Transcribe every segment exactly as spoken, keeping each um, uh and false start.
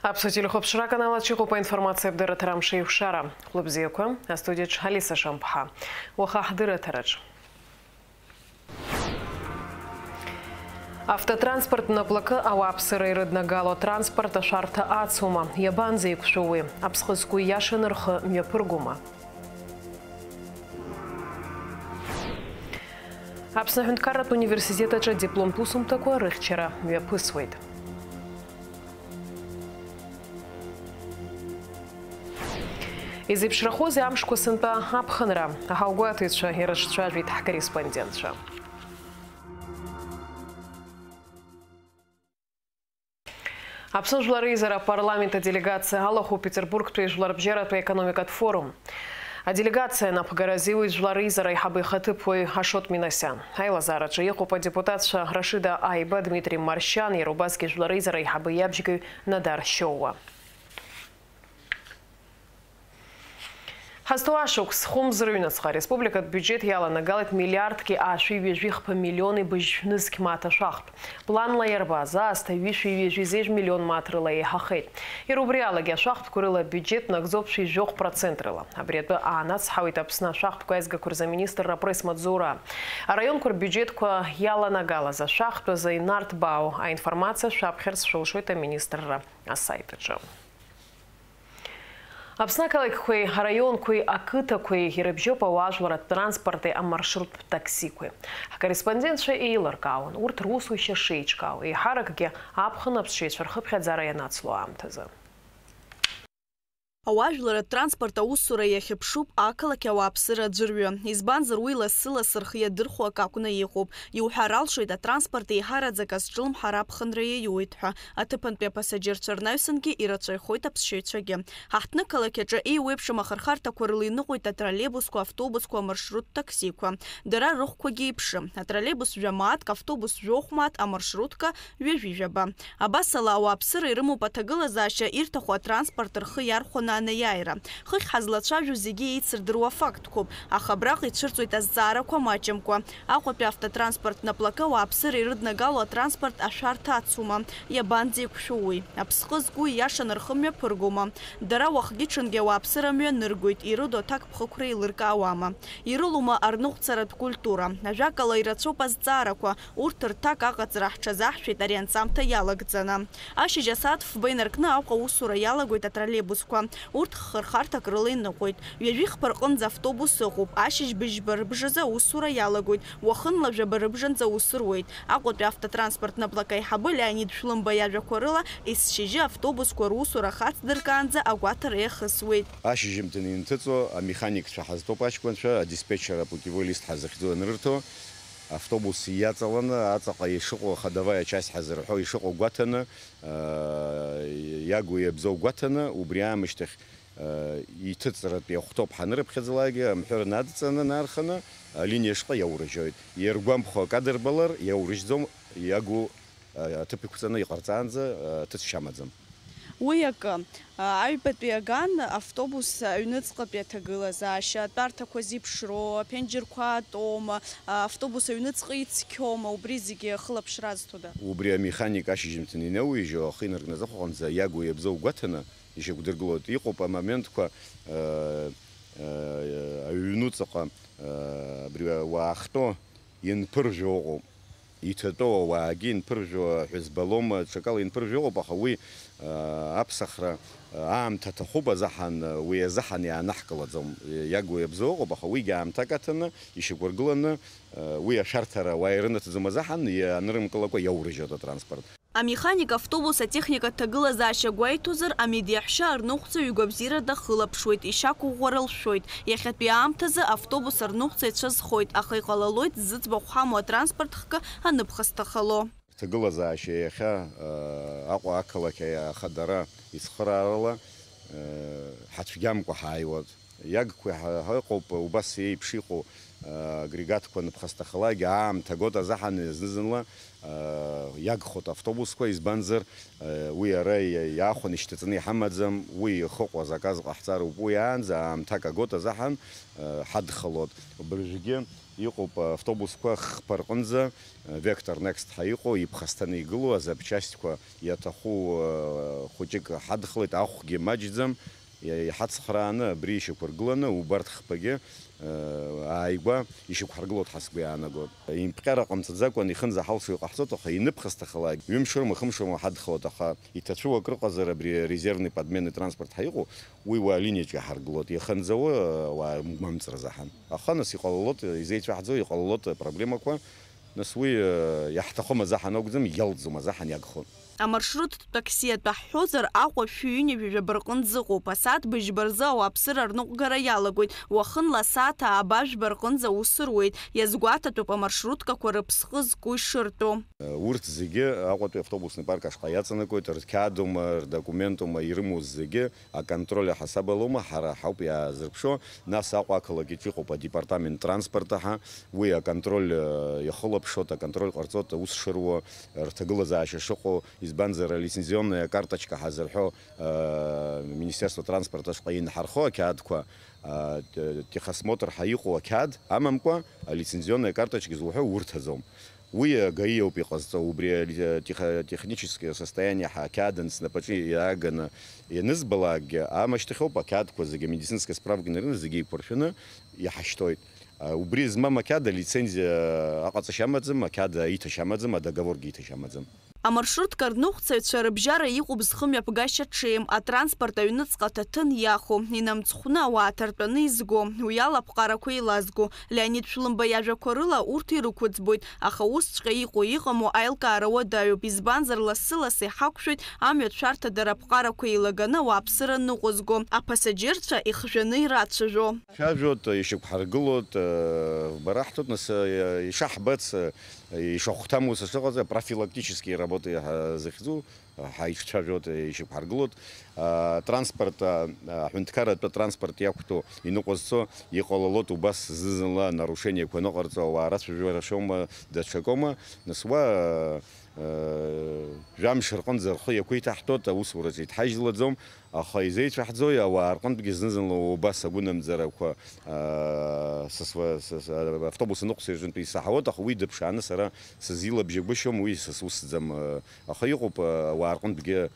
Аԥсуа телехәаԥшра аканал аҿы иҟоуп аинформациа абдырраҭара амш еиқәшара. Хәлыбзиақәа, астудиаҿ Алиса Шамԥҳа. Уаха ҳдырраҭараҿ. Автотранспорттә наплакы ауааԥсыра ирыднагало атранспорт ашәарҭа ацума? Иабанӡеиқәшәо уи? Аԥсҟы зқәу ииашаны рхы мҩаԥыргома? Аԥсны аҳәынҭқарратә университет аҿы адипломтә усумҭақәа рыхьчара мҩаԥысуеит. Изеиԥшрахозеи амшқәа сынтәа аԥхынра? Ҳаугәаҭаҩцәа ирыҿцәажәеит ҳкорреспондентцәа. Аԥсны Жәлар Реизара апарламент аделегациа алахәуп Петербургтәи Жәларбжьаратәи аекономикатә форум. Аделегациа анапхгара азиуеит Жәлар Реизара аиҳабы ихаҭыԥуаҩ Ашот Минасиан. Аилазаараҿы иҟоуп адепутатцәа Рашида Аиба, Дмитрий Маршьан, иара убасгьы Жәлар Реизара аиҳабы иабжьгаҩ Надар Шьоуа. Ҳазҭоу ашықәс, хәымз рыҩныҵҟа, ареспубликатә биуџьеҭ иаланагалеит миллиардки аашәи ҩажәи хԥа миллиони быжьшә нызқь мааҭ ашәахтә. Планла иарбаз аасҭа ҩышәи ҩажәи зежә миллион мааҭ рыла еиҳахеит. Иара убри алагьы ашәахтәқәа рыла абиуџьеҭ нагӡоуп шәи жәохә процент рыла. Абри атәы аанацҳауеит Аԥсны ашәахтәқәа аизгақәа рзы аминистрра апресс-маҵзура. Араионқәа рбиуџьеҭқәа иаланагалаз ашәахтә азы инарҭбаау аинформациа шәаԥхьарц шәылшоит аминистрра асайт аҿы. Аԥсны ақалақьқәеи араионқәеи ақыҭақәеи ирыбжьоуп ауаажәларратә транспорти амаршруттә таксиқәеи. Ҳкорреспондентцәа еилыркаауан урҭ русушьа шеиҿкаау, еиҳаракгьы аԥхын аԥсшьаҩцәа рхыԥхьаӡара ианацло аамҭазы. Ауаажәларратә транспорт аусура иахьыԥшуп ақалақь ауааԥсыра аӡәырҩы, избанзар, уи лассы-лассы рхы иадырхәо акы акәны иҟоуп. Иуҳәар алшоит, атранспорт еиҳараӡак азҿлымҳара аԥхынра иаиуеит ҳәа. Аҭыԥантәи апассаџьырцәа рнаҩсангьы ирацәаҩхоит аԥсшьаҩцәагьы. Ҳаҳҭнықалақь аҿы еиуеиԥшым ахырхарҭақәа рыла иныҟәеит атроллеибусқәа, автобусқәа, амаршруттә таксиқәа. Дара рыхәқәагьы еиԥшым. Атроллеибус жәа-мааҭк, автобус жәохә мааҭ, амаршрутка ҩажәи жәаба. Абасала, ауааԥсыра ирымоуп аҭагылазаашьа ирҭаху атранспорт рхы иархәаны анеиааира. Хыхь ҳазлацәажәо зегьы еицырдыруа фактқәоуп, аха абраҟа ицәырҵуеит азҵаарақәа маҷымкәа. Аҟәатәи автотранспорттә наплакы ауааԥсыра ирыднагало атранспорт ашәарҭа ацума? Иабанӡеиқәшәо уи? Аԥсҟы зқәу ииашаны рхы мҩаԥыргома? Дара уахгьы-ҽынгьы ауааԥсыра мҩаныргоит, ирыду аҭакԥхықәра еилыркаауама? Ирылоума арныҟәцаратә культура? Ажәакала, ирацәоуп азҵаарақәа, урҭ рҭак аҟаҵара ҳҽазаҳшәеит ари анҵамҭа иалагӡаны. Ашьыжь асааҭ фба инаркны Аҟәа аусура иалагоит атроллеибусқәа. Урҭ хырхарҭак рыла иныҟәоит. Ҩажәи хԥа рҟынӡа автобус ыҟоуп. Ашьыжь быжьба рыбжазы аусура иалагоит. Уахынла жәаба рыбжанӡа аус руеит. Аҟәатәи автотранспорттә наплак аиҳабы Леонид Шәлымба иажәақәа рыла, есшьыжьы автобусқәа русура хацдыркаанӡа агәаҭара иахысуеит. Ашьыжьымҭан инҭыҵуа амеханикцәа ҳазҭоуп аҷкәынцәа, адиспетчер апутевой лист ҳазыхьӡу анрырҭо, автобус иаҵаланы, аҵаҟа ишыҟоу ходовая часть ҳазырҳәо ишыҟоу гәаҭаны, аа, иагу иабзоу гәаҭаны, убри аамышьҭахь, аа, иҭыҵратә иахәҭоуп ҳанрыԥхьаӡалакгьы, амҳәыр надҵаны нарханы, алиниа шҟа иаурыжьоит. Иаргәамԥхо акы адырбалар, иаурыжьӡом, иагу, аа, аҭыԥ иқәҵаны иҟарҵаанӡа, аа, ҭыҵшьа амаӡам. Уи акы, аа, аҩбатәи аган автобус аҩныҵҟатәи аҭагылазаашьа, атәарҭақәа зеиԥшроу, аԥенџьырқәа аатәоума, аа, автобус аҩныҵҟа ицқьоума, убри зегьы ахылаԥшра азҭода? Убри амеханик ашьыжьымҭан инеиуижьо, ахы инаркны азыхәаҟынӡа иагу иабзоу гәаҭаны ишьақәдыргылоит. Иҟоуп амоментқәа, аа, аа, аҩныҵҟа, аа, абри уаахтәоу инԥыржәо ыҟоуп. Иҭатәоу ауаагьы инԥыржәо ҳәызбалома, ҽакала инԥыржәо ыҟоуп, аха уи, аа, аԥсахра, аа, аамҭа аҭахуп азыҳәан, уи азыҳәан иаанаҳкылаӡом. Иагу иабзоу ыҟоуп, аха уигьы аамҭак аҭаны, ишьақәыргыланы, аа, уи ашәарҭара ауаа ирынаҭаӡом азыҳәан, ианрымкылакәа иаурыжьуеит атранспорт. Амеханик автобус атехника ҭагылазаашьа гәеиҭозар, амедиаҳәшьа арныҟәцаҩ игәабзиара дахылаԥшуеит, ишьақәыӷәӷәара лшәоит. Иахьатәи аамҭазы автобус арныҟәцаҩцәа зхоит, аха иҟалалоит зыӡбахә ҳамоу атранспорт хкы аныԥхасҭахало. Ҭагылазаашьа иахьа, э, Аҟәа ақалақь ахадара ицхыраарала, э, ҳацәгьамкәа ҳааиуеит. Иагқәа ҳа-, ҳа-, ыҟоуп, убас еиԥш иҟоу, э, агрегатқәа аныԥхасҭахалакгьы, аамҭа агоит азыҳәан зны-зынла, э, иагхоит автобусқәа, избанзар, э, уи ара иа-, иаахәаны ишьҭаҵаны иҳамаӡам, уи ихыҟоу азаказ ҟаҳҵароуп, уи аанӡа аамҭак агоит азыҳәан, э, ҳадхалоит. Абыржәгьы Иҟоуп автобусқәа хԥа рҟынӡа, Vector Next ҳәа иҟоу, иԥхасҭаны игылоу, азапчастьқәа иаҭаху, э, хәыҷык ҳадхалеит, ахәгьы маҷӡам, иа-, иҳацхрааны, абри ишьақәыргыланы, убарҭ хԥагьы, э, ааигәа ишьақәҳаргылоит ҳәа сгәы иаанагоит. Импҟьара ҟамҵаӡакәан ихынӡаҳалшо иҟаҳҵоит, аха иныԥхасҭахалак, ҩымш рыма, хымш рыма ҳадхалоит, аха иҭацәу акрыҟазар абри резервный подменный транспорт ҳәа иҟоу, уи уа алиниаҿ иаҳаргылоит, иаханӡауа уа мамҵра заҳан. Аха нас иҟалалоит, изеицәаҳӡо иҟалалоит апроблемақәа, нас уи, э, иаҳҭахым азаҳан акәӡам, иалҵӡом азаҳан иагхон. Амаршруттә такси атәы ҳҳәозар, Аҟәа шәи ҩынҩажәи жәаба рҟынӡа ыҟоуп. Асааҭ быжьба рзы ауааԥсыра рныҟәгара иалагоит. Уахынла асааҭ ааба жәба рҟынӡа аус руеит. Иазгәаҭатәуп амаршруткақәа рыԥсҟы зку ишыртәу. Урҭ зегьы Аҟәатәи автобусный парк ашҟа иаҵанакуеит, рқьаадума, рдокументума ирымоу зегьы аконтроль аҳасаб алоума, ҳара ҳауп иаазырԥшуа. Нас Аҟәа ақалақь аҿы иҟоуп адепартамент транспорта ҳәа, уи аконтроль, э, иахылаԥшуа, аконтроль ҟарҵоит, аус шыруа, рҭагылазаашьа шыҟоу, избанзар, алицензионная карточка ҳазырҳәо, э, Министерство транспорта ашҟа инҳархо ақьаадқәа, э, т-, техосмотр ҳәа иҟоу ақьаад амамкәа, алицензионная карточка зуҳәо урҭаӡом. Уи агаи ауп иҟазҵо, убри али-, тех-, техническое состояние ҳақьаад снапаҿы иааганы ианызбалакгьы, амышьҭахьоуп ақьаадқәа зегьы, амедицинская справка инаркны зегьы еиқәыршәаны иҳашьҭоит. А, убри змам ақьаад алицензиа аҟаҵашьа амаӡам, ақьаад аиҭашьа амаӡам, адоговоргьы иҭашьа амаӡам. Амаршрутка рныҟәцаҩцәа рыбжьара иҟоуп зхымҩаԥгашьа ҽеим, атранспорт аҩныҵҟа аҭаҭын иахо, инамҵхәны ауаа ҭартәаны изго, уи ала аԥҟарақәа еилазго. Леонид Шәлымба иажәақәа рыла, урҭ ирықәыӡбоит, аха усҵәҟьа иҟоу-иҟаму аилкаара уадаҩуп, избанзар, лассы-лассы иҳақәшәоит амҩатә шәарҭа дара аԥҟарақәа еилаганы ауааԥсыра ныҟәызго, аԥасаџьырцәа ихжәаны ирацәажәо. Цәажәоит, ишьақәҳаргылоит, бара ҳҭоит, нас, ишаҳбац, ишахәҭам ус шыҟаз, профилактические работы ҳа-, захьӡу, ҳаицәажәоит, ишьақәҳаргылоит. А, транспорт, а, аҳәынҭқарратә транспорт иақәтәоу иныҟәызцо иҟалалоит убас зны-зынла нарушениеқәа ныҟарҵо, ауаа рацәажәара шоума, даҽакоума, нас уа, а, жәамш рҟынӡа рхы иақәиҭаҳтәуеит, аусураҿы иҭҳажьлаӡом, аха изеицәаҳӡои, ауаа рҟынтәгьы зны-зынла убас агәынамӡарақәа, а, сасуа-, сас-, а, автобус аныҟәцаҩ рҿынтә исаҳауеит, аха уи дыԥшааны сара сызилабжьагәышьом, уи са сусӡам, а, Аха иҟоуп, ауаа рҟынтәгьы,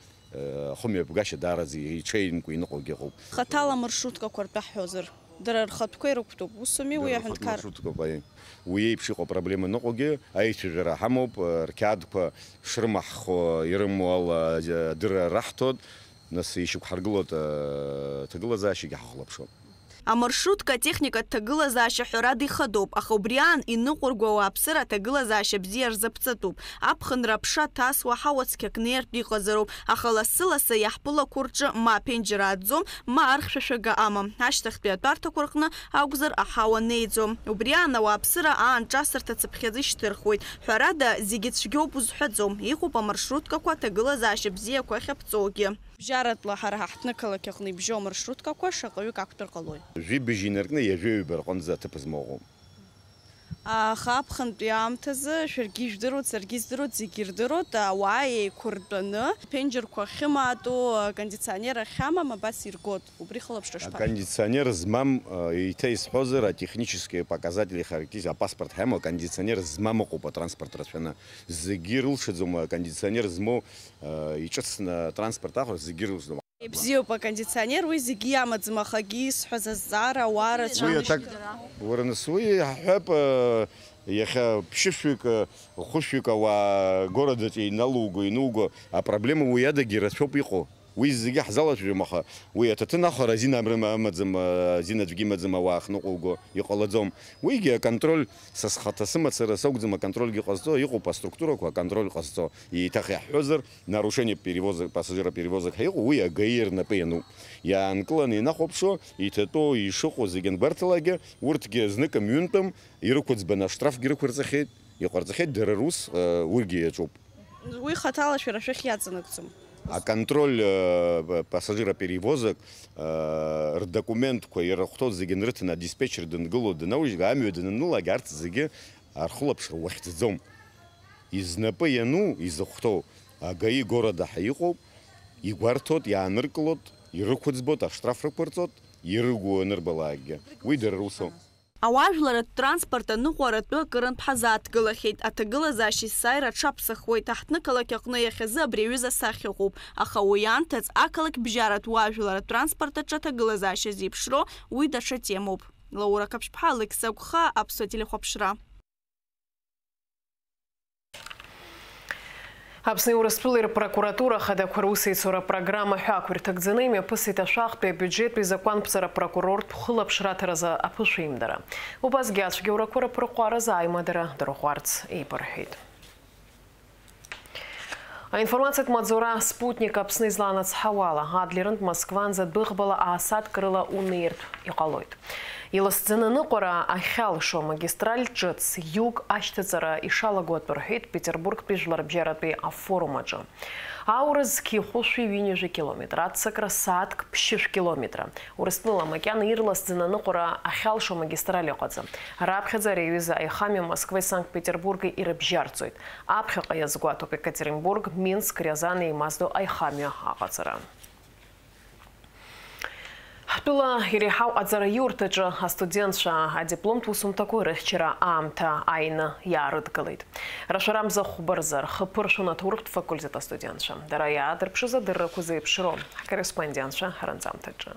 ахымҩаԥгашьа даараӡа иҽеимкәа иныҟәогьы ыҟоуп. Хаҭала амаршруткақәа ртәы ҳҳәозар, дара рхатәқәа ирықәтәоуп, усуми, уи Дара аҳәынҭқар? Рхатә маршруткақәа, аи. Уи еиԥш иҟоу апроблема ныҟәогьы аицәажәара ҳамоуп, рқьаадқәа шрымаҳхо ирымоу ала адырра раҳҭоит, нас ишьақәҳаргылоит, аҭагылазаашьагьы ҳахылаԥшуеит. Амаршрутка атехникатә ҭагылазаашьа ҳәарада ихадоуп, аха убри аан иныҟәырго ауааԥсыра аҭагылазаашьа бзиа рзаԥҵатәуп. Аԥхынра аԥша ҭасуа ҳауа цқьак неиртә иҟазароуп, аха лассы-лассы иаҳԥылақәо рҿы ма аԥенџьыр ааӡом, ма архьшәашәага амам. Ашьҭахьтәи атәарҭақәа рҟны акәзар аҳауа неиӡом. Убри аан ауааԥсыра аан ҿасырҭа цыԥхьаӡа ишьҭырхуеит. Ҳәарада, зегьы цәгьоуп узҳәаӡом, иҟоуп амаршруткақәа аҭагылазаашьа бзиақәа ахьаԥҵоугьы. Бжьаратәла ҳара ҳаҳҭнықалақь аҟны ибжьоу амаршруткақәа шаҟаҩык ақәтәар ҟалои? Жәибжь инаркны ҩажәаҩба рҟынӡа аҭыԥ змоу ыҟоуп. Аха аԥхынтәи аамҭазы шәаргьы ижәдыруеит, саргьы издыруеит, зегьы ирдыруеит, ауаа еиқәыртәаны, ԥенџьырқәа ахьымаату, акондиционер ахьамам, абас иргоит. Убри хылаԥшра шԥа? Акондиционер змам, еиҭа исҳәозар, атехнические показатели характеристики, апаспорт ҳамоу, акондиционер змам ыҟоуп атранспорт рацәаны. Зегьы ирылшаӡом акондиционер змоу, иҿыцны атранспорт ахәра зегьы ирылшаӡом. Ибзиоуп акондиционер, уи зегьы иамаӡам, аха акгьы исҳәаз азҵаара ауаа рацәан. Уи аҭак, уара, нас уи иаҳҳәап, иахьа ԥшьышәҩык, хәышәҩык ауаа городаҿы иналуго, инуго, апроблема уи адагьы рацәоуп иҟоу. Уи зегьы ҳзалацәажәом, аха уи аҭаҭын ахәара азин амрым-, амаӡам, азин аӡәгьы имаӡам ауаа ахныҟәуго, иҟалаӡом. Уигьы аконтроль, са схаҭа сымацара сакәӡам аконтрольгьы ҟазҵо, иҟоуп аструктурақәа аконтроль ҟазҵо. Еиҭах иаҳҳәозар, нарушение перевозок, пассажироперевозок ҳәа иҟоу, уи агаи рнапы иануп. Иаанкыланы инахәаԥшуа, иҭатәоу ишыҟоу зегьы ангәарҭалакгьы, урҭгьы зныкым-ҩынтәым ирықәыӡбаны аштрафгьы рықәырҵахьеит, иҟарҵахьеит, дара рус, э, уигьы иаҿуп. Уи хаҭала шәара шәахь иаҵанакӡом. Аконтроль, э, пассажироперевозок, э, рдокументқәа ирыхәҭоу зегьы нрыҭаны адиспетчер дынгыло данаужьга, амҩа дананылак, арҭ зегьы архылаԥшра уахьӡаӡом. Изнапы иану, изыхәҭоу, агаи города ҳәа иҟоуп, игәарҭоит, иааныркылоит, ирықәыӡбоит, аштраф рықәырҵоит, ирыгу анырбалакгьы. Уи дара русоуп. Ауаажәларратә транспорт аныҟәара атәы акырынтә ҳазааҭгылахьеит. Аҭагылазаашьа есааира аҽаԥсахуеит. Аҳҭнықалақь аҟны иахьазы абри аҩыза асахьа ыҟоуп, аха уи анҭыҵ ақалақь бжьаратә уаажәларратә транспорт аҿы аҭагылазаашьа зеиԥшроу уи даҽа темоуп. Лаура Қаԥшьԥҳа, Алықьса Гәха, Аԥсуа телехәаԥшра. Аԥсни Урыстәылеи рпрокуратура ахадақәа русеицура программа ҳәа ақәирҭагӡаны имҩаԥысит ашәахтәи абиуџьеттәи закәанԥҵара апрокурортә хылаԥшра аҭаразы аԥышәеимдара. Убасгьы ацәгьоурақәа рыԥырҟәаразы аимадара дырӷәӷәарц еибырҳәеит. Аинформациатә маҵзура Спутник Аԥсны изланацҳауа ала, Адлерынтә Москванӡа дәыӷбала аасаҭк рыла унеиртә иҟалоит. Иласӡаны аныҟәара ахьалшо амагистраль ҿыц Иуг ашьҭаҵара ишалаго атәы рҳәеит Петербургтәи жәларбжьаратәи афорум аҿы. Аурыс зқьи хәышәи ҩынҩажәа километр, аццакра сааҭк ԥшьышә километра. Урыстәыла макьана ирласӡаны аныҟәара ахьалшо амагистраль ыҟаӡам. Раԥхьаӡа ари аҩыза аихамҩа Москвеи Санкт-Петербурги ирыбжьарҵоит. Аԥхьаҟа иазгәаҭоуп Екатеринбург, Минск, Рязани еимаздо аихамҩа аҟаҵара. Ҳтәыла иреиҳау аҵараиурҭаҿы астудентцәа адипломтә усумҭақәа рыхьчара аамҭа ааины иаарыдгылеит. Рашәарамза хәба рзы рхы ԥыршәон аҭоурыхтә факультет астудентцәа. Дара иаадырԥшыз адыррақәа зеиԥшроу ҳкорреспондентцәа ранҵамҭаҿы.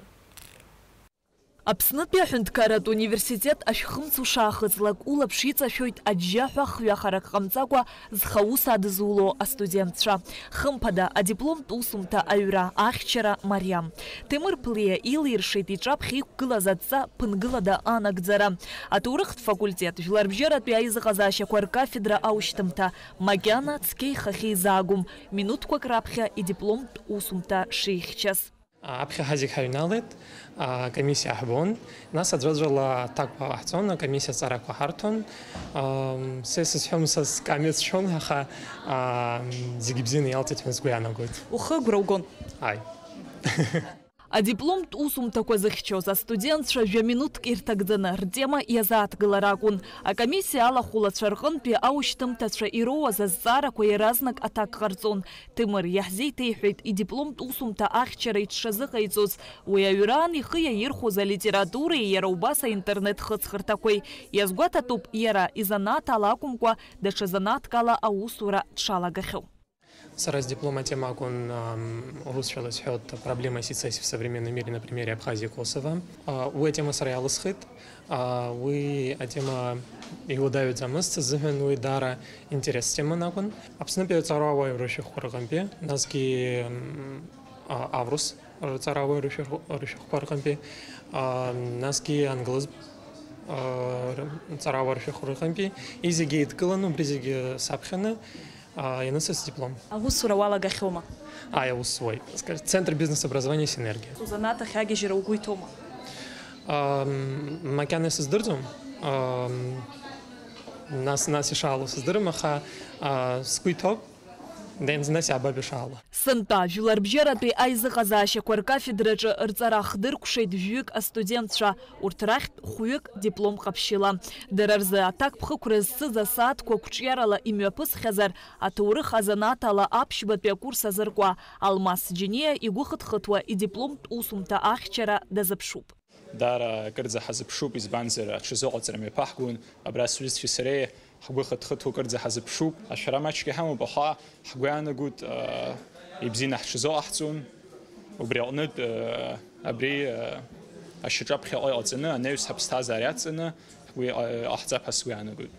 Аԥснытәи аҳәынҭқарратә университет ашәхымс ушаахыҵлак, улаԥш иҵашәоит аџьџьаҳәа хҩахарак ҟамҵакәа зхаус адызуло астудентцәа. Хымԥада, адипломтә усумҭа аҩра, ахьчара мариам. Ҭемыр Ԥлиа илиршеит иҿаԥхьа иқәгылаз адҵа ԥынгылада анагӡара. Аҭоурыхтә факультет, жәларбжьаратәи аизыҟазаашьақәа ркафедра аушьҭымҭа, макьана цқьа ихахьы изаагом, минуҭқәак раԥхьа идипломтә усумҭа шихьчаз. Аԥхьа ҳазегь ҳаҩналеит, акомиссиа ҳбон, нас аӡәаӡәала аҭакқәа ҟаҳҵон, акомиссиа аҵарақәа ҳарҭон. Ам, са исызҳәом, са скамиа сшәон, аха, ам, зегьы бзианы иалҵит ҳәа сгәы иаанагоит. Ухы агәра угон? Ааи. Адипломтә усумҭақәа зыхьчоз астудентцәа жәа-минуҭк ирҭагӡаны ртема иазааҭгылар акәын. Акомиссиа алахәылацәа рҟынтәи аушьҭымҭацәа ироуаз азҵаарақәа иаразнак аҭак ҟарҵон. Ҭемыр иаҳзеиҭеиҳәеит идипломтә усумҭа ахьчара иҽшазыҟаиҵоз, уи аҩраан ихы иаирхәоз алитературеи иара убас аинтернет хыҵхырҭақәеи. Иазгәаҭатәуп иара изанааҭ ала акәымкәа, даҽа занааҭк ала аусура дшалагахьоу. Сара сдиплом атема акәын, ам, урысшәала исҳәоит, проблема ситуации в современном мире на примере Абхазии и Косово. А, уи атема сара иалысхит. А, уи атема иуадаҩӡамызт, сзыҳәан уи даара интересс теман акәын. Аԥснытәи аҵарауаа рышәҟәқәа рҟынтәи, насгьы, м, а, аурыс рҵарауаа рышәҟә-, рышәҟәқәа рҟынтәи, а, насгьы англыз, а, р-, ҵарауаа рышәҟәқәа рҟынтәи, изегьы еидкыланы, убри зегьы саԥхьаны, а, ианысыз диплом. Аусура уалагахьоума? Ааи, аус зуеит. Скажи, Центр бизнес-образования «Синергия». Узанааҭ ахь агьежьра угәы иҭоума? Ам, макьана исыздырӡом. Ам, нас, нас ишаало сыздырам, аха, а, сгәы иҭоуп. Ден-, нас иаабап ишаало. Сынтәа, жәларбжьаратәи аизыҟазаашьақәа ркафедраҿы рҵара хдыркәшеит жәҩык астудентцәа, урҭ рахьтә хәҩык диплом ҟаԥшьыла. Дара рзы аҭакԥхықәра зцыз асааҭқәа қәҿиарала имҩаԥысхьазар, аҭоурых азанааҭ ала аԥшьбатәи акурс азыркуа Алмас Џьениа игәыхыҭхыҭуа идипломтә усумҭа ахьчара дазыԥшуп. Даара акырӡа ҳазыԥшуп, избанзар, аҽазыҟаҵара мҩаԥаҳгон, абра сҩызцәеи сареи ҳгәы хыҭхыҭуа кырӡа ҳазыԥшуп. Ашәара маҷк иҳамоуп, аха ҳгәы иаанагоит, ибзианы ҳҽазыҟаҳҵон. Убри аҟнытә, абри ашьаҿа ԥхьаҟа иҟаҵаны, анаҩс ҳаԥсҭазаара иацҵаны ҳгәы иҟаҳҵап ҳәа сгәы иаанагоит.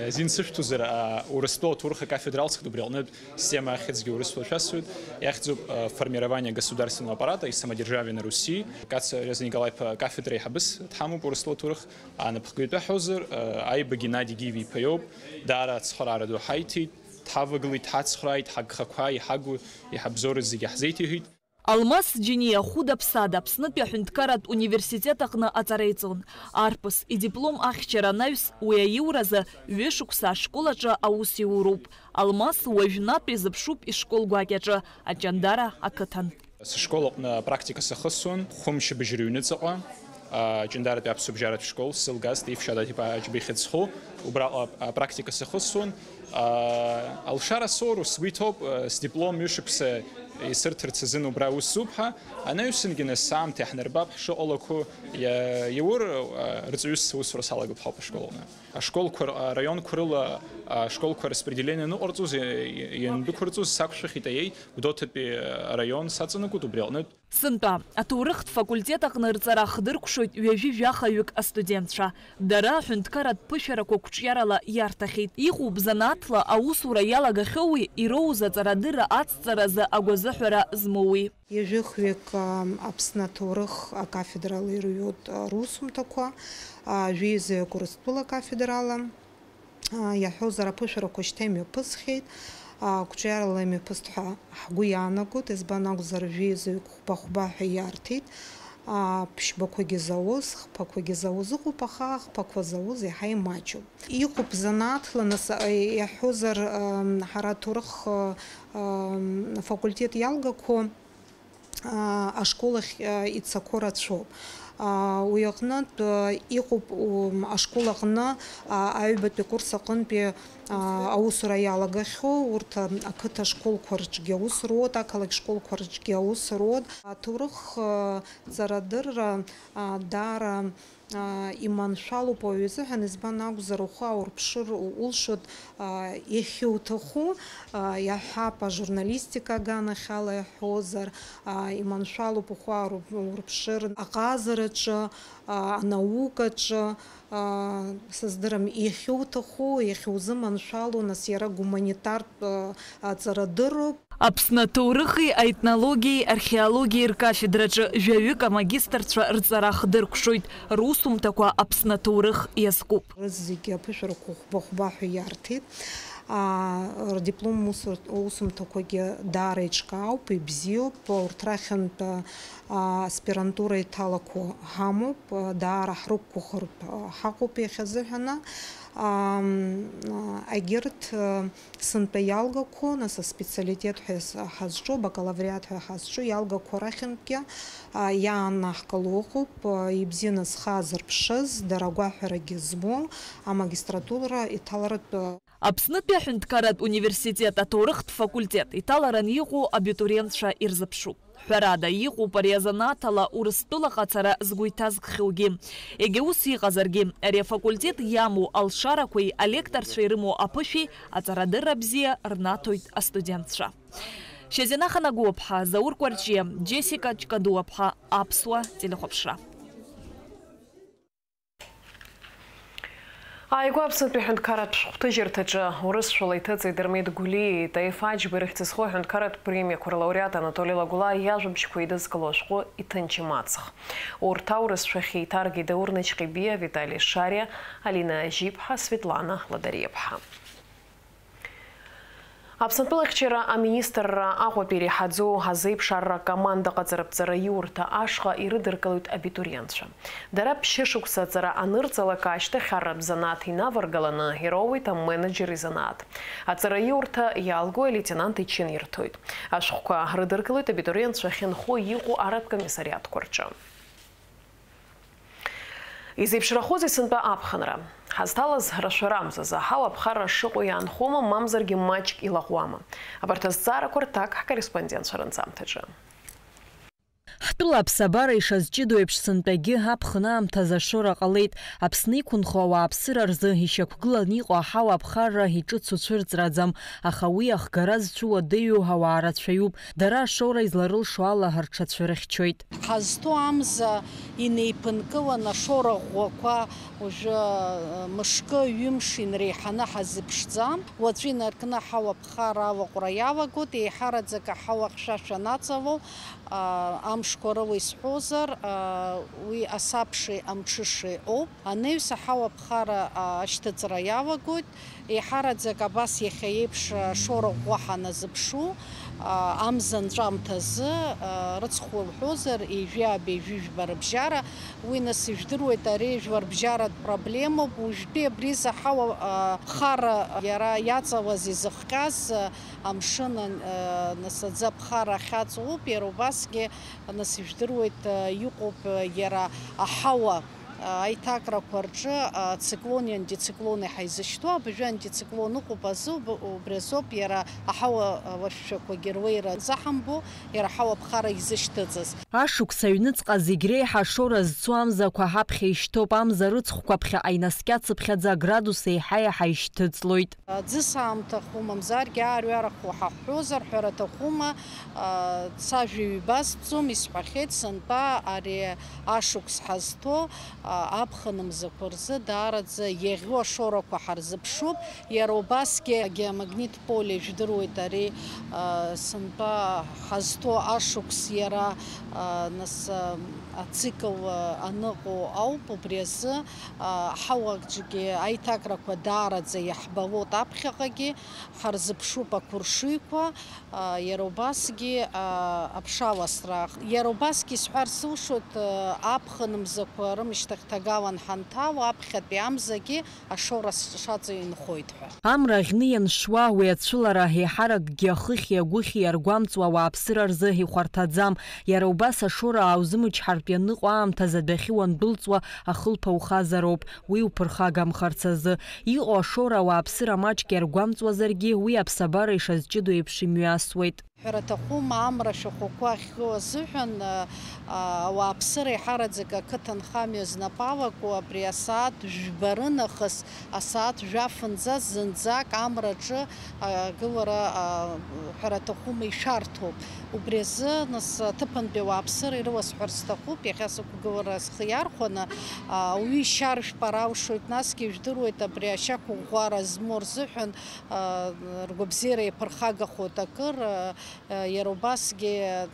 Азин сышәҭозар, Урыстәыла аҭоурых акафедра алҵхит, убри аҟнытә система ахьӡгьы урысла шәасҳәоит, иахьӡуп, формирование государственного аппарата и самодержавия на Руси. Кац Реза Николаи-иԥа акафедра аиҳабыс дҳамоуп Урыстәыла аҭоурых. Анапхгаҩ ҳәа ҳәозар, Аиба Геннади Гиви иԥа иоуп, даара ацхыраара ду ҳаиҭеит, дҳавагылеит, дҳацхрааит, ҳагхақәа, иҳагу, иҳабзоураз зегьы ҳзеиҭеиҳәеит. Алмас Џьениа хәыда-ԥсада Аԥснытәи аҳәынҭқарратә университет аҟны аҵара иҵон. Арԥыс идиплом ахьчара анаҩс, уи аиуразы ҩышықәса ашкол аҿы аус иуроуп. Алмас уажәнатә изыԥшуп ишкол гәакьаҿы, Аҷандара ақыҭан. Сышкол аҟны апрактика сахысуан, хәымш абыжь рыҩныҵаҟа, а, Ҷандаратәи аԥсуа бжьаратә школ, сзылгаз, Таиф Шьадаҭ-иԥа Аџьба ихьыӡ зху, убраҟа апрактика сахысуан, Алшара соуроу сгәы иҭоуп, сдиплом ҩышықәса исырҭарц азын убра аус зуп ҳәа, анаҩсангьы нас аамҭа иаҳнарбап ҳшыҟалақәоу, иа-, иаур, рҵаҩыс сусура салагап ҳауп ашкол аҟны. Ашколқәа р-, араионқәа рыла ашколқәа распределение аныҟарҵоз, иа-, иа-, иандәықәырҵоз сақәшәахьеит аиеи, Гәдоуҭатәи араион саҵанакуеит, убри аҟнытә. Сынтәа аҭоурыхтә факультет аҟны рҵара хдыркәшоит ҩажәи жәахаҩык астудентцәа. Дара аҳәынҭқарратә ԥышәарақәа қәҿиарала иарҭахьеит. Иҟоуп занааҭла аусура иалагахьоуи, ироуз аҵарадырра ацҵаразы агәазыҳәара змоуи. Ҩажәихҩык, ам, Аԥсны аҭоурых акафедрала ирҩуеит, а, русумҭақәа, а, жәеизаҩык Урыстәыла акафедрала. Иаҳҳәозар, аԥышәарақәа шьҭа имҩаԥысхьеит. Қәҿиарала имҩаԥыст ҳәа ҳгәы иаанагоит, избан акәзар, жәеизаҩык хәба-хәба ҳәа иарҭеит. Ԥшьбақәагьы зауз, хԥақәагьы зауз ыҟоуп, аха ахԥақәа зауз еиҳа имаҷуп. Иҟоуп занааҭла, нас, иаҳҳәозар, ҳара аҭоурых факультет иалгақәо ашкол ахь ицақәо рацәоуп. Уи аҟнытә иҟоуп, ашкол аҟны аҩбатәи акурс аҟынтәи аусура иалагахьоу, урҭ ақыҭа школқәа рҿгьы аус руоуп, ақалақь школқәа рҿгьы аус руоуп. Аҭоурых ҵарадырра даара иманшәалоуп уаҩы изыҳәан, избан акәзар, ухы аурԥшыр улшоит иахьуҭаху, иаҳҳәап, ажурналистика аганахьала иаҳҳәозар, иманшәалоуп ухы аурԥшыр аҟазараҿы, анаукаҿы, сыздырам, иахьуҭаху, иахьузыманшәало, нас иара гуманитартә ҵарадырроуп. Аԥсны аҭоурыхи аетнологиеи археологиеи ркафедраҿы жәаҩык амагистрцәа рҵара хдыркәшоит, русумҭақәа Аԥсны аҭоурых иазкуп. Зегьы аԥышәарақәа хәба-хәба ҳәа иарҭеит. Рдиплом усу-, усумҭақәагьы даара еиҿкаауп, ибзиоуп. Урҭ рахьынтә аспирантура иҭалақәо ҳамоуп, даара ҳрықәгәыӷыртә ҳаҟоуп иахьазыҳәаны. Егьырҭ Сынтәа иалгақәо, нас, аспециалитет ҳәа ҳазҿу, абакалавриат ҳәа ҳазҿу иалгақәо рахьынтәгьы, а, иаанаҳкыло ыҟоуп, а, ибзианы зхы аазырԥшыз, дара агәаҳәарагьы змоу, амагистратура иҭаларатә. Аԥснытәи аҳәынҭқарратә университет аҭоурыхтә факультет иҭаларан иҟоу абитуриентцәа ирзыԥшуп. Ҳәарада, иҟоуп ари азанааҭ ала Урыстәылаҟа ацара згәы иҭазкхьоугьы. Егьа ус иҟазаргьы, ари афакультет иамоу алшарақәеи алекторцәа ирымоу аԥышәеи аҵарадырра бзиа рнаҭоит астудентцәа. Шьазина Ханагәыаԥҳа, Заур Кәарҷиа, Џьесика Ҷкадуаԥҳа, Аԥсуа телехәаԥшра. Ааигәа Аԥснытәи аҳәынҭқарратә шәҟәҭыжьырҭаҿы урысшәала иҭыҵит Дырмит Гәлиеи Таиф Аџьбеи рыхьӡ зху аҳәынҭқарратә премиақәа рлауреат Анатоли Лагәлаа иажәабжьқәа еидызкыло ашәҟәы Иҭынчым аҵх. Урҭ аурысшәахь еиҭаргеит Даур Начкъебиа, Витали Шариа, Алина Ажьиԥҳа, Светлана Ладариаԥҳа. Аԥсны атәылахьчара аминистрра Аҟәатәи иреиҳаӡоу азеиԥшрара акоманда ҟаҵараԥҵара иурҭа ашҟа ирыдыркылоит абитуриентцәа. Дара ԥшьышықәса аҵара анырҵалак ашьҭахь арратә занааҭ инаваргаланы ироуеит аменеџер изанааҭ. Аҵара иурҭа иалгоу алеитенант ичын ирҭоит. Ашәҟәқәа рыдыркылоит абитуриентцәа ахьынхо иҟоу арратә комиссариатқәа рҿы. Изеиԥшрахозеи сынтәа аԥхынра? Ҳазҭалаз рашәара амзазы, аҳауа аԥхарра шыҟоу иаанхома, мамзаргьы маҷк илаҟәуама? Абарҭ азҵаарақәа рҭак ҳкорреспондентцәа рынҵамҭаҿы. Ҳтәыла аԥсабара ишазҷыдоу еиԥш, сынтәагьы аԥхын аамҭазы ашоура ҟалеит. Аԥсны иқәынхо ауааԥсыра рзы ишьақәгыланы иҟоу аҳауа аԥхарра иҿыцу цәырҵраӡам, аха уи ахгара зцәыуадаҩу ауаа рацәаҩуп. Дара ашоура изларылшо ала рҽацәырыхьчоит. Ҳазҭоу амза инеиԥынкылан ашоура ӷәӷәақәа уажәы, э, мышкы, ҩымш инреиҳаны ҳазыԥшӡам. Уаҵәы инаркны аҳауа ԥхара алаҟәра иалагоит, еиҳараӡак аҳауа хьшәашәа анаҵало, а, амшқәа рыла исҳәозар, а, уи асабшеи амҽышеи ауп. Анаҩс аҳауа ԥхара, а, ашьҭыҵра иалагоит. Еиҳараӡак абас иахьа еиԥш, а, шоура ӷәӷәа ҳаназыԥшу, а, амза анҵәамҭазы, а, рыцхә уҳәозар, ҩажәи ааба, ҩажәи жәба рыбжьара, уи нас ижәдыруеит, ари жәларбжьаратә проблемоуп. Уажәтәи абри заҳауа, а, ԥхара иара иаҵалаз изыхҟьаз, а, амшын, а, нас аӡы аԥхара ахьаҵоуп, иара убасгьы, нас ижәдыруеит, а, иҟоуп, а, иара аҳауа Аиҭакрақәа рҿы ациклони антициклони ҳаизышьҭоу, абыржәы антициклон ыҟоуп азы, уб-, убри азоуп иара аҳауа лашәшәақәагьы руеира заҳамбо, иара аҳауа ԥхара изышьҭыҵыз. Ашықәс аҩныҵҟа зегь реиҳа ашоура зцу амзақәа ҳаԥхьа ишьҭоуп, амза рыцхәқәа ԥхьаҟа инаскьацыԥхьаӡа аградус еиҳа-еиҳа ишьҭыҵлоит. Аӡыс аамҭаху, мамзаргьы аарҩараху ҳаҳҳәозар, ҳәара аҭахума, а, сажәа ҩбазтәӡом, исҳәахьеит сынтәа ари ашықәс ҳазҭо, а, аԥхын мзақәа рзы даараӡа иаӷьу ашоурақәа ҳарзыԥшуп. Иара убасгьы агеомагнит поле, ижәдыруеит ари, а, сынтәа ҳазҭо ашықәс иара, а, нас, а, ацикл, а, аныҟоу ауп, убри азы, а, ҳауаҿгьы аиҭакрақәа даараӡа иаҳбалоит аԥхьаҟагьы, ҳарзыԥшуп ақәыршыҩқәа, а, иара убасгьы, а, аԥшаласра. Иара убасгьы исҳәар сылшоит, а, аԥхын мзақәа рымышьҭахь ҭагалан ҳанҭало, аԥхьатәи амзагьы ашоура шаҵоу инхоит ҳәа. Амра аӷьны ианшуа, уи ацәылара еиҳаракгьы ахыхьи агәыхьи иаргәамҵуа ауааԥсыра рзы ихәарҭаӡам. Иара убас ашоура ааузымчҳартә ианыҟоу аамҭазы адәахьы уандәылҵуа ахылԥа ухазароуп, уи уԥырхагамхарц азы. Иҟоу ашоура ауааԥсыра маҷк иаргәамҵуазаргьы, уи аԥсабара ишазҷыдоу еиԥш имҩасуеит. Ҳәара аҭахума, амра ашәахәақәа ахьгоу азыҳәан, а, а, ауааԥсыра еиҳараӡак ақыҭанхамҩа знапы алаку, абри асааҭ жәба рынахыс асааҭ жәафынӡа зынӡак амраҿы, а, агылара, а, ҳәара аҭахума, ишәарҭоуп. Убри азы, нас, аҭыԥантәи ауааԥсыра ирыласҳәар сҭахуп, иахьа сықәгылара схы иархәаны, а, ауаҩы ишьа ршәпара алшоит, насгьы ижәдыруеит, абри ашьа қәыӷәӷәара змоу рзыҳәан, а, ргәабзиара иаԥырхагахоит акыр, а, Иара убасгьы,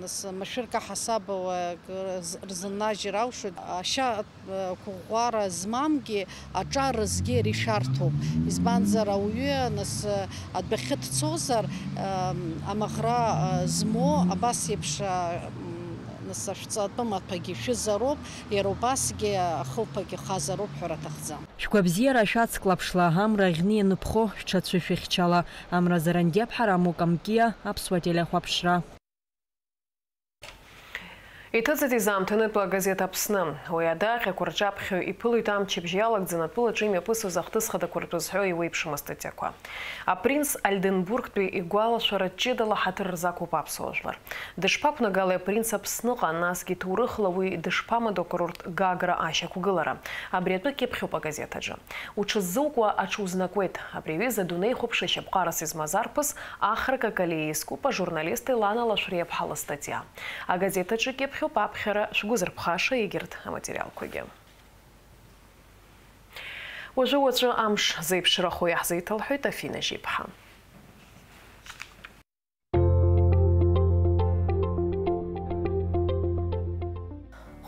нас, машәырк аҳасабала акы рз-, рзыннажьыр алшоит. Ашьа, э, қәыӷәӷәара змамгьы, аҿар рызгьы иара ишәарҭоуп. Избанзар, ауаҩы, нас, э, адәахьы дцозар, э, амаӷра, э, змоу, абас еиԥш, э, м, нас, ашәҵатәы маҭәагьы шәызароуп, иара убасгьы ахылԥагьы хазароуп ҳәара аҭахӡам. Шәгәабзиара шәацклаԥшла, амра аӷьны ианыԥхо шәҽацәышәыхьчала. Амра Зарандиаԥҳа, Рамо Камкиа, Аԥсуа телехәаԥшра. Иҭыҵит изаамҭанытәу агазеҭ Аԥсны. Уи адаҟьақәа рҿаԥхьаҩ иԥылоит амчыбжь иалагӡаны атәылаҿы имҩаԥысуаз ахҭыс хадақәа ртәы зҳәо еиуеиԥшым астатиақәа. Апринц Ольденбургтәи игәалашәара ҷыдала ҳаҭыр рзақәуп аԥсуа жәлар. Дышԥақәнагалеи апринц Аԥсныҟа, насгьы ҭоурыхла уи дышԥамадоу акурорт Гагра ашьақәгылара? Абри атәы кьыԥхьуп агазеҭ аҿы. Уҽыззукуа аҽузнакуеит. Абри аҩыза адунеихәаԥш ашьапҟарас измаз арԥыс Ахра Какалиа иазкуп ажурналист Елана Лашәриаԥҳа лыстатиа. Агазеҭ аҿы кьыԥхьуп аԥхьара шәгәы зырԥхаша егьырҭ аматериалқәагьы. Уажәы-уаҵәы амш зеиԥшрахо иаҳзеиҭалҳәоит Афина Жьиԥҳа.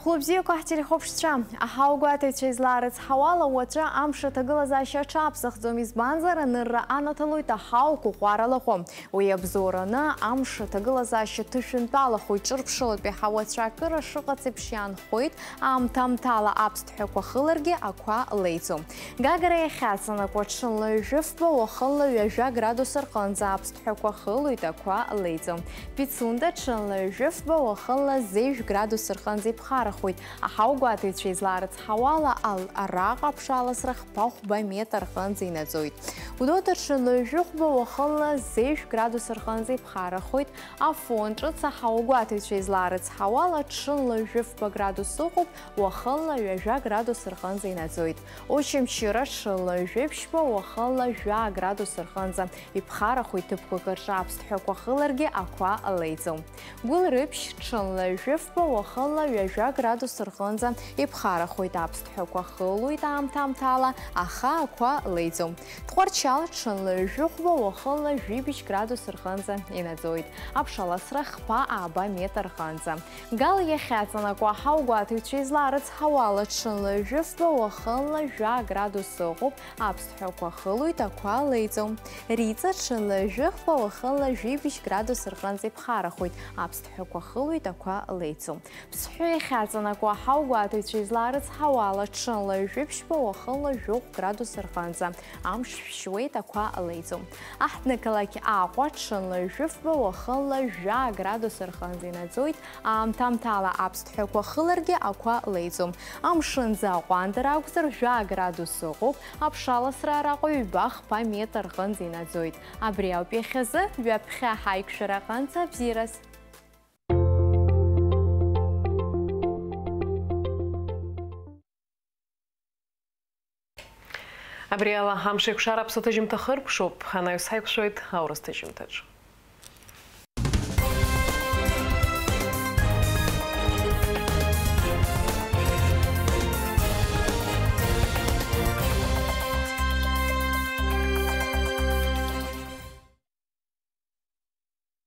Хәлыбзиақәа ҳтелехәаԥшцәа, аҳауагәаҭаҩцәа излаарыцҳауала, уаҵәы амш аҭагылазаашьа аҽаԥсахӡом, избанзар, анырра анаҭалоит аҳауа қәыӷәӷәара лаҟәы. Уи абзоураны, амш аҭагылазаашьа ҭышәынтәалахоит, ҿырԥшылатәи ҳауацәа акыра шыҟац еиԥш иаанхоит, аамҭа-аамҭала аԥсҭҳәақәа хыларгьы ақәа леиӡом. Гагра иахьаҵанакуа ҽынла ҩажәи фба, уахынла ҩажәа градус рҟынӡа аԥсҭҳәақәа хылоит, ақәа леиӡом. Пицунда ҽынла ҩажәи фба, уахынла зеижә градус рҟынӡа иԥхарахоит. Аҳауагәаҭаҩцәа излаарыцҳауала, ал-, араҟа аԥшаласра хԥа-хәба метр рҟынӡа инаӡоит. Гәдоуҭа ҽынла ҩажәи хәба, уахынла зеижә градус рҟынӡа иԥхарахоит. Афон ҿыц аҳауагәаҭаҩцәа излаарыцҳауала, ҽынла ҩажәи фба градус ыҟоуп, уахынла ҩажәа градус рҟынӡа инаӡоит. Очамчыра ҽынла ҩажәи ԥшьба, уахынла жәа градус рҟынӡа иԥхарахоит, ҭыԥқәак рҿы аԥсҭҳәақәа хыларгьы ақәа леиӡом. Гәылрыԥшь ҽынла ҩажәи фба, уахынла ҩажәа градус рҟынӡа иԥхарахоит, аԥсҭҳәақәа хылоит аамҭа-аамҭала, аха ақәа леиӡом. Тҟәарчал ҽынла ҩажәи хәба, уахынла жәибжь градус рҟынӡа инаӡоит. Аԥшаласра хԥа-ааба метр рҟынӡа. Гал иахьаҵанакуа аҳауагәаҭаҩцәа излаарыцҳауала, ҽынла ҩажәи фба, уахынла жәа градус ыҟоуп, аԥсҭҳәақәа хылоит, ақәа леиӡом. Риҵа ҽынла ҩажәи хәба, уахынла жәибжь градус рҟынӡа иԥхарахоит, аԥсҭҳәақәа хылоит, ақәа леиӡом. Ԥсҳәы иахьаҵанакуа Санакуа ҳаугәаҭаҩцәа излаарыцҳауа ала, ҽынла ҩажәи ԥшьба, уахынла жәохә градус рҟынӡа амш шәшьуеит, ақәа леиӡом. Аҳҭнықалақь Аҟәа ҽынла ҩажәи фба, уахынла жәаа градус рҟынӡа инаӡоит, аамҭамҭала аԥсҭҳәақәа хыларгьы ақәа леиӡом. Амшын ӡы аҟәандара акәзар, жәаа градус ыҟоуп, аԥшаласра араҟа ҩба-хԥа метр рҟынӡа инаӡоит. Абри ауп иахьазы, ҩаԥхьа ҳаиқәшәара аҟынӡа, абзиараз. Абри ала амш еиқәшара аԥсуа ҭыжьымҭа хыркәшоуп, анаҩс ҳаиқәшәоит аурыс ҭыжьымҭаҿ.